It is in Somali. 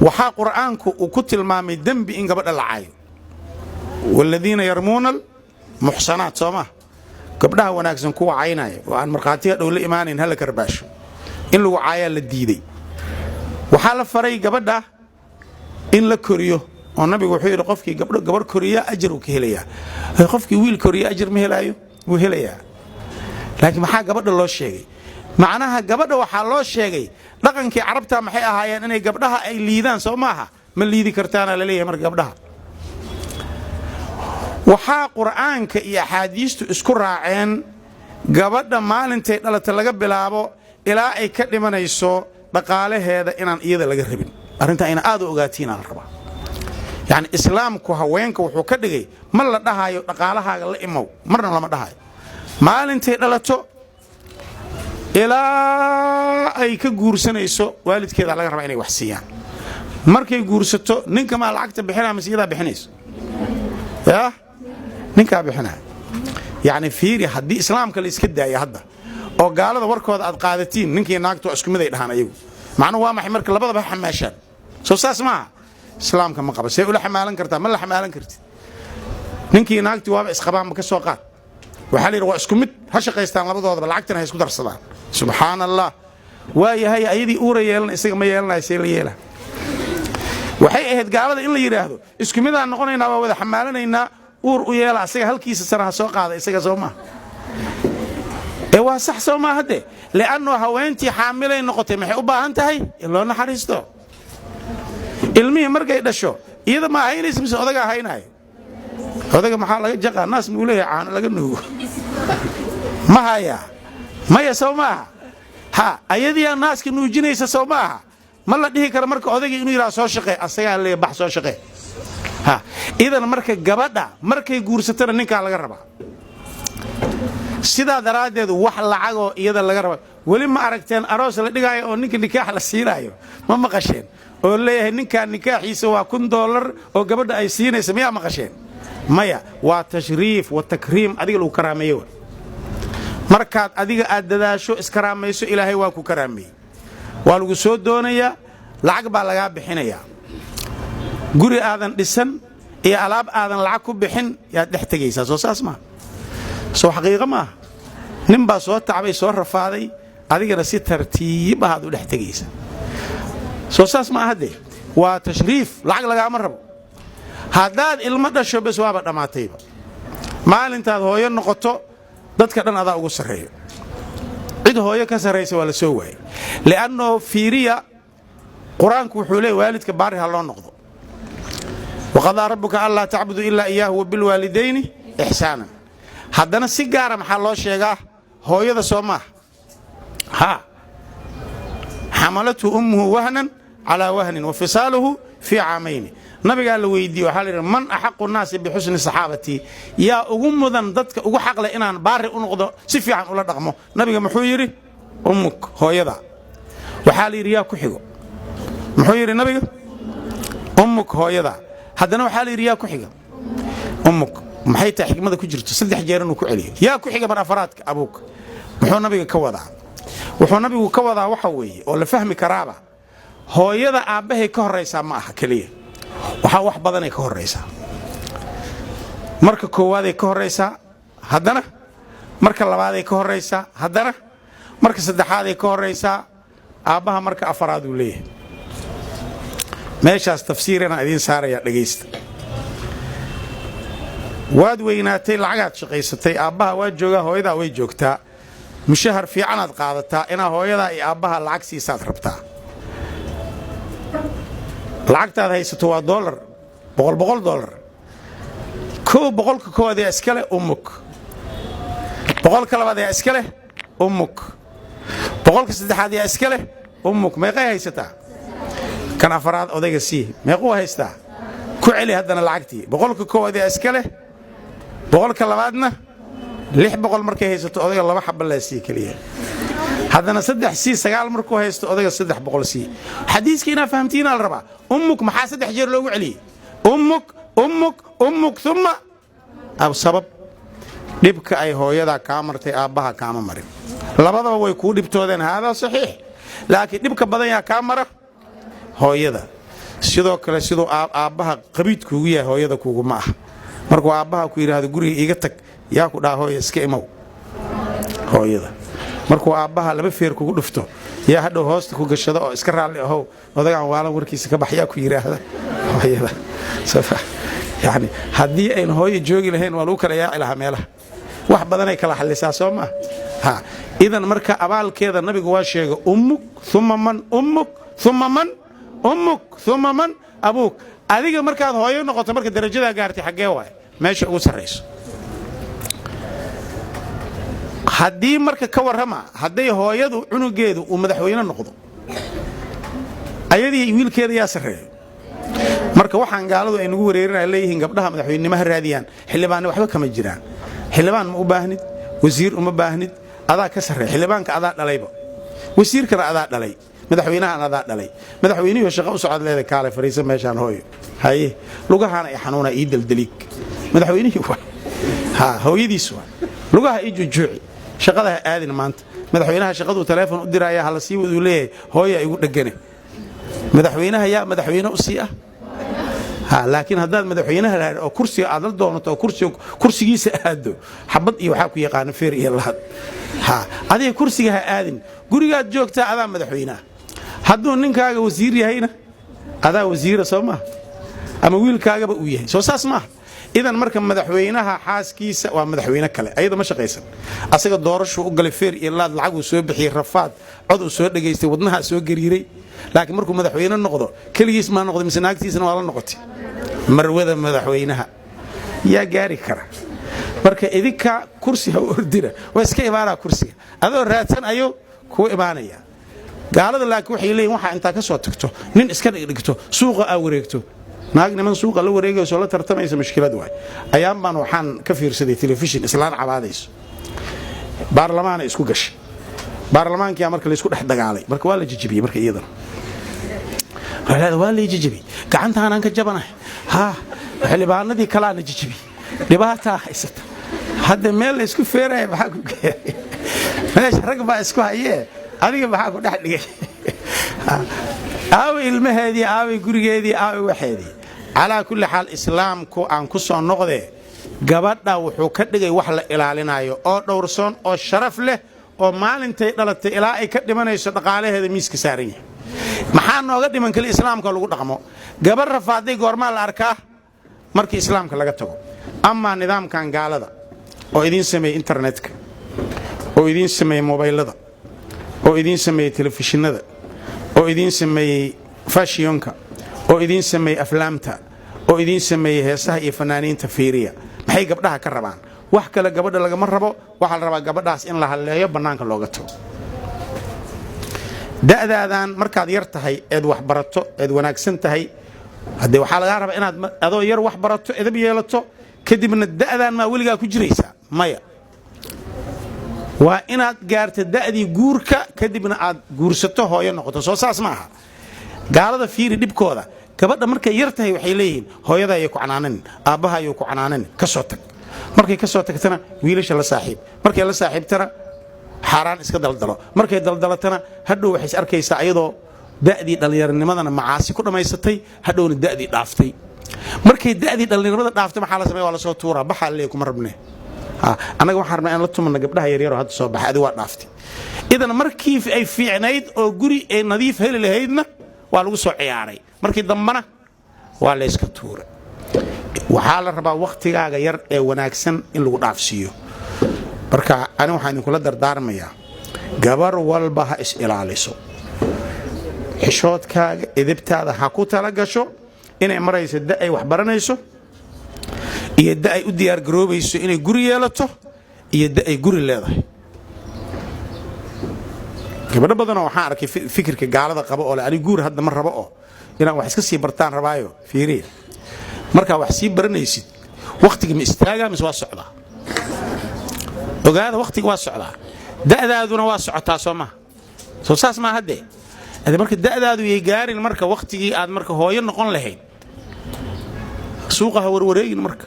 Waxaa Qur'aanku uu ku tilmaamay dembi in gabadha la caayo. والذين يرمون المحصنات, soo maa? Gabdhaha wanaagsan kuwa caynaya oo aan markhaatiga dhow la imaanayn, hala karbaasho. In lagu caayaa la diiday. Waxaa la faray gabadha in la koriyo, oo Nabigu wuxuu yidhi: "Qofkii gabdho gabarh koriya, ajar uu ka helayaa." Qofkii wiil koriya, ajar ma helaayo? Wuu helayaa. Laakiin maxaa gabadha loo sheegay? Macnaha gabadha waxaa loo sheegay, dhaqankii Carabta maxay ahaayeen? Inay gabdhaha ay liidaan, soo maaha? Ma liidi kartaana laleeyahay. Marka gabdhaha waxaa Qur'aanka iyo axaadiistu isku raaceen, gabadha maalintay dhalata laga bilaabo ilaa ay ka dhimanayso, dhaqaalaheeda inaan iyada laga rabin. Arrintaa ina aad u ogaatiin la rabaa. Yacni, Islaamku haweenka wuxuu ka dhigay, ma la dhahayo dhaqaalahaaga la imow, marna lama dhahayo. Maalintay dhalato ilaa ay ka guursanayso, waalidkeeda laga rabaa inay wax siiyaan. Markay guursato, ninka maa lacagta bixinaa mise iyadaa bixinayso? Yah, ninkaa bixinaya. Yacni fiiri, haddii Islaamka la iska daaya hadda oo gaalada warkooda aad qaadatiin, ninkii naagtu waa isku mid ay dhahaan ayagu. Macnuhu waa maxay marka? Labadaba ha xamaashaan, soo saas maaha? Islaamka ma qaba. See ula xamaalan kartaa? Ma la xamaalan kartid. Ninkii naagtii waaba isqabaanba, ka soo qaad. Waxaa la yidhi waa isku mid, ha shaqaystaan labadoodaba, lacagtana ha isku darsadaan. Subxaana Allah! Waa yahay, ayadii uura yeelan, isaga ma yeelanayo, see la yeela? Waxay ahayd gaalada in la yidhaahdo isku midaan noqonaynaa, waa wada xamaalanaynaa, uur u yeela, asaga halkiisa sana ha soo qaada isaga, soo maaha? Ee waa sax, soo maaha? Hadde li'annoo haweentii xaamilay noqotay, maxay u baahan tahay? In loo naxariisto. Ilmihii markay dhasho, iyada ma haynaysa mise odagaa haynaayo? Odaga maxaa laga jaqaa? Naas muu leeyahay caano laga nuugo? Ma hayaa? Maya, soo maaha? Ha, ayadiyaa naaska nuujinaysa, soo ma aha? Ma la dhihi karo marka odaygii inuu yidhaha soo shaqee. Asagaa leeya bax soo shaqee. Ha, idan marka gabadha markay guursatana ninkaa laga rabaa. Sidaa daraaddeed wax lacagoo iyada laga raba weli ma aragteen? Aroos la dhigaayo oo ninka nikaax la siinaayo ma maqasheen, oo leeyahay ninkaa nikaaxiisa waa $1000 oo gabadha ay siinaysa? Miyaa maqasheen? Maya. Waa tashriif wa takriim, adiga lagu karaameeye. Markaad adiga aad dadaasho, iskaraamayso, Ilaahay waa ku karaameeyey. Waa lagu soo doonayaa, lacag baa lagaa bixinayaa. Guri aadan dhisan iyo alaab aadan lacag ku bixin yaad dhex tegaysaa, soo saas maaha? Soo xaqiiqo maaha? Nin baa soo tacbay, soo rafaaday, adigana si tartiib ahaad u dhex tegaysa, soo saas maaha? Dee waa tashriif, lacag lagaama rabo. Haddaad ilmo dhasho, bes, waaba dhammaatayba. Maalintaad hooyo noqoto, dadka dhan adaa ugu sarreeyo. Cid hooyo ka sarraysa waa la soo waayey. Li'annoo fiiriya, Qur-aanku wuxuu leey waalidka baari ha loo noqdo. وقضى ربك ألا تعبدوا إلا إياه وبالوالدين إحسانا. Haddana si gaara maxaa loo sheegaa? Hooyada, soo maaha? Ha, حملته أمه وهنا على وهن وفصاله في عامين. Nabigaa la weydiiye, waxaa la yidhi: "من أحق الناس بحسن صحابتي?" Yaa ugu mudan, dadka ugu xaqle inaan baari u noqdo, si fiican ula dhaqmo? Nabiga muxuu yidhi? "أمك", hooyada. Waxaa la yidhi: "Yaa ku xigo?" Muxuu yidhi nabiga? "أمك", hooyada. Haddana waxaa la yidhi: "Yaa ku xiga?" "أمك". Maxay tahay xikmada ku jirto saddex jeer inuu ku celiyo? "Yaa ku xiga?" Mar afaraadka "أبوك". Muxuu nabiga ka wadaa? Wuxuu nabigu ka wadaa waxa weeye oo la fahmi karaaba, hooyada aabbahay ka horraysaa ma aha keliya, waxaa wax badanay ka horraysaa. Marka koowaad ay ka horraysaa, haddana marka labaaday ka horraysaa, haddana marka saddexaaday ka horraysaa aabbaha, marka afaraad uu leeyahay. Meeshaas tafsiirana idiin saarayaa, dhegaysta. Waad weynaatay, lacagaad shaqaysatay, aabbaha waa joogaa, hooyadaa way joogtaa, mushahar fiicanaad qaadataa. Inaa hooyadaa iyo aabbaha lacag siisaad rabtaa. Lacagtaad haysato waa dolar, boqol boqol dolar. Kow, boqolka koowaad yaa iska leh? أمك. Boqolka labaad yaa iska leh? أمك. Boqolka saddexaad yaa iska leh? أمك. Meeqay haysataa? Kan afaraad odayga sii. Meequu haystaa? Ku celi haddana lacagtii. Boqolka koowaad yaa iska leh? Boqolka labaadna? 600 markay haysato, odayga laba xaba laa sii keliya. Haddana saddex sii. Sagaal markuu haysto, odayga 300 sii. Xadiiska inaa fahamtiinaa la rabaa. أمك maxaa saddex jeer loogu celiyey? أمك, أمك, أمك, ثم sabab dhibka ay hooyadaa kaa martay aabbaha kaama marin. Labadaba way kuu dhibtoodeen, haadaa saxiix, laakiin dhibka badan yaa kaa mara? Hooyada. Sidoo kale, siduu aabbaha qabiid kuugu yahay, hooyada kuuguma ah. Markuu aabbaha ku yidhaahdo "Guriga iiga tag," yaa ku dhaha "Hooya, iska imow"? Hooyada. Markuu aabbaha laba feer kugu dhufto, yaa hadhow hoosta ku gashado oo "Iska raalli ahow, odagaan waalan warkiisa ka bax," yaa ku yidhaahda? Hooyada. Yani haddii aynu hooyo joogi lahayn, waa lagu kala yaaci lahaa meelaha. Wax badanay kala xallisaa, soo maa ha? Idan marka abaalkeeda nabigu waa sheegay: أمك ثم من؟ أمك ثم من؟ أمك ثم من؟ أبوك. Adiga markaad hooyo noqoto, marka darajadaa gaartay, xaggee waay meesha ugu sarrayso? Haddii marka ka warrama, hadday hooyadu cunugeedu uu madaxweyne noqdo, ayadii wiilkeeda yaa sarreeyo? Marka waxaan gaaladu ay nagu wareerinaya leeyihiin gabdhaha madaxweynenimo ha raadiyaan, xildhibaanna, waxba kama jiraan. Xildhibaan ma u baahnid, wasiir uma baahnid. Adaa ka sarreeya xildhibaanka, adaa dhalayba. Wasiirkana adaa dhalay, madaxweynahan adaa dhalay. Madaxweynihii shaqo u socod leeda, "Kaale, fariisa meeshaan, hooyo. Haye, lugahaana i xanuuna, ii daldaliig." Madaxweynihii waa ha hooyadiis waa, "Lugaha ii jujuuci, shaqada ha aadin maanta." Madaxweynaha shaqaduu taleefon u diraya, hala sii waduu leeyahay, "Hooya igu dhegane." Madaxweynaha yaa madaxweyne u sii ah? Ha, laakiin haddaad madaxweynaha lahayd oo kursiga aad la doonato oo kursigiisa aado, xabad iyo waxaa ku yaqaana feer iyo lahad. Ha, adiga kursiga ha aadin, gurigaad joogtaa, adaa madaxweyneah. Hadduu ninkaaga wasiir yahayna, adaa wasiira, soo maaha? Ama wiilkaagaba uu yahay, soo saas maaha? Idan marka madaxweynaha xaaskiisa waa madaxweyne kale. Ayada ma shaqaysan. Asaga doorashuu u galay, feer iyo laad, lacaguu soo bixiyey, rafaad, cod uu soo dhegaystay, wadnahaa soo gariiray. Laakiin markuu madaxweyne noqdo, keligiis maa noqday mise naagtiisana waa la noqotay? Marwada madaxweynaha yaa gaari kara? Marka idinka kursi ha u ordina, waa iska imaanaa kursiga. Adoo raadsan ayuu kuu imaanaya. Gaalada laakiin waxay leeyihin, waxaa intaa ka soo tagto, nin iska dhigdhigto, suuqa aa wareegto, naag niman suuqa la wareegayso, la tartamaysa, mushkilad waay. Ayaan baan waxaan ka fiirsaday telefishin islaan cabaadayso. Baarlamaana isku gashay, baarlamaankiyaa marka laysku dhex dagaalay. Marka waa la jijibiyey. Marka iyadana waxay leedahay, "Waa lay jijibiyey, gacantaanaan ka jabanahay, ha xildhibaanadii kalaana jijibiyey, dhibaataa haysata." Hadda meel la isku feeraya maxaa ku keenay? Meesha rag baa isku hayee, adiga maxaa ku dhex dhigay? Aaway ilmaheedii? Aaway gurigeedii? Aaway waxeedii? Calaa kulli xaal, islaamku aan ku soo noqdee, gabadha wuxuu ka dhigay wax la ilaalinayo oo dhowrsoon oo sharaf leh, oo maalintay dhalatay ilaa ay ka dhimanayso dhaqaalaheeda miiska saaran yahay. Maxaa nooga dhiman? Keli islaamka lagu dhaqmo. Gabar rafaaday goormaa la arkaa? Markii islaamka laga tago. Amaa nidaamkan gaalada oo idiin sameeyey internetka, oo idiin sameeyey mobaylada, oo idiin sameeyey telefishinada, oo idiin sameeyey fashionka, oo idiin sameeyey aflaamta, oo idiin sameeyey heesaha iyo fanaaniinta, fiiriya, maxay gabdhaha ka rabaan? Wax kale gabadha lagama rabo. Waxaa la rabaa gabadhaas in la halleeyo, bannaanka looga tago. Da'daadan markaad yar tahay eed wax barato, eed wanaagsan tahay, haddee waxaa lagaa rabaa inaad adoo yar wax barato, edab yeelato. Kadibna da'daan maa weligaa ku jiraysaa? Maya. Waa inaad gaarto da'dii guurka, kadibna aad guursato, hooyo noqoto. Soo saas ma aha? Gaalada fiiri dhibkooda. Gabadha markay yar tahay waxay leeyihiin, "Hooyada ayay ku canaananin, aabbaha ayuu ku canaananin, ka soo tag." Markay ka soo tagtana, wiilasha la saaxiib. Markay la saaxiibtana, xaaraan iska daldalo. Markay daldalatana, hadhow waxay is arkaysaa ayadoo da'dii dhallinyaronimadana macaasi ku dhammaysatay, hadhowna da'dii dhaaftay. Markay da'dii dhallinyarnimada dhaaftay, maxaa la sameya? Waa la soo tuuraa. Baxaa leeyahay, "Kuma rabne annaga, waxaan rabnaa in la tumana gabdhaha yaryaroo hadda soo baxay, adi waa dhaaftay." Idan markii ay fiicnayd oo guri ay nadiif heli lahaydna, waa lagu soo ciyaaray. Markii dambena waa layska tuuray. Waxaa la rabaa wakhtigaaga yar ee wanaagsan in lagu dhaafsiiyo. Marka ani waxaan idinkula dardaarmayaa, gabar walba ha is ilaaliso. Xishoodkaaga, edebtaada ha ku tala gasho inay marayso da ay wax baranayso, iyo da ay u diyaargaroobayso inay guri yeelato, iyo da ay guri leedahay. Gabadho badanoo waxaan arkay fikirka gaalada qaba oo le, "Ani guur hadda ma rabo oo inaan wax iska sii bartaan rabaayo." Fiiriya, markaa wax sii baranaysid, wakhtiga ma istaagaa mise waa socdaa? Ogaada, wakhtiga waa socdaa, da'daaduna waa socotaa, soo maha? Soo saas maa haddee? Ade marka da'daadu yay gaarin marka wakhtigii aad marka hooyo noqon lahayd, suuqa ha warwareegin. Marka